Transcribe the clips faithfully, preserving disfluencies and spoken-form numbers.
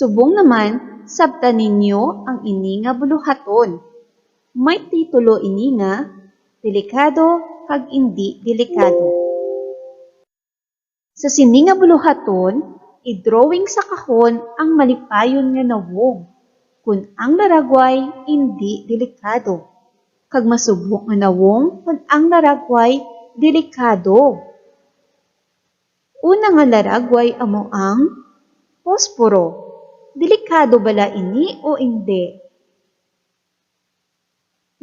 Subong naman, sabta ninyo ang ini nga buluhaton. May titulo ini nga Delikado kag Indi Delikado. Sa sini nga buluhaton, i-drawing sa kahon ang malipayon nga nawong, kun ang laragway indi delikado, kag masubo nga nawong kun ang laragway delikado. Una nga laragway amo ang posporo. Delikado bala ini o indi?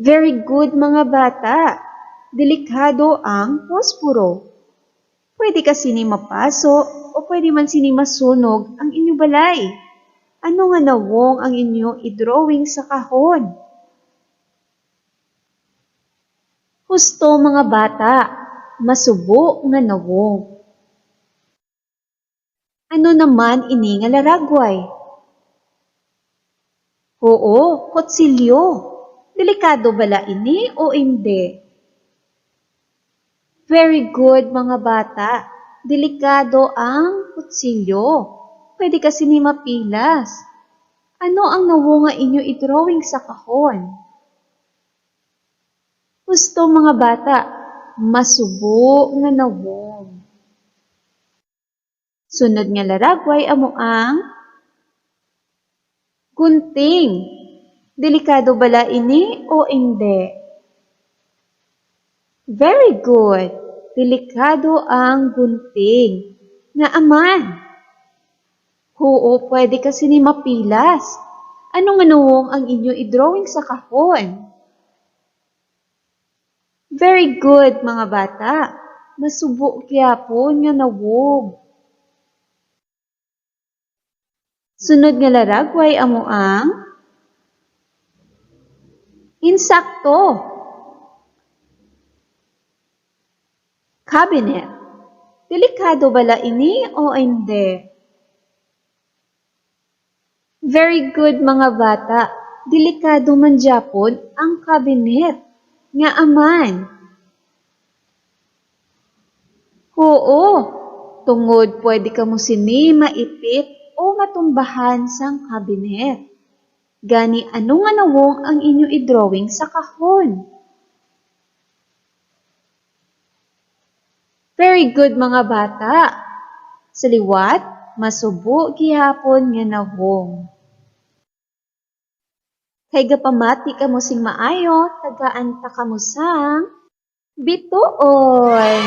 Very good, mga bata. Delikado ang posporo. Pwede ka sini mapaso o pwede man sini masunog ang inyo balay. Ano nga nawong ang inyo i-drawing sa kahon? Husto, mga bata, masubo nga nawong. Ano naman ini nga laragway? Huo, kutsilyo. Delikado bala ini o indi? Very good, mga bata. Delikado ang kutsilyo. Pwede ka sini mapilas. Ano ang nawong nga inyo i-drawing sa kahon? Husto, mga bata, masubo nga nawong. Sunod nga laragway amo ang gunting. Delikado bala ini o indi? Very good. Delikado ang gunting. Ngaa man? Huo, pwede ka sini mapilas. Ano nga nawong ang inyo i-drawing sa kahon? Very good, mga bata. Masubo gyapon nga nawong. Sunod nga laragway amo ang insakto. Cabinet. Delikado bala ini o indi? Very good, mga bata. Delikado man gyapon ang kabinet. Ngaa man? Huo, tungod pwede kamo sini maipit o matumbahan sang kabinet. Gani, ano nga nawong ang inyo i-drawing sa kahon? Very good, mga bata. Sa liwat, masubo gihapon nga nawong. Kay gapamati kamo sing maayo, tagaan ta kamo sang bituon.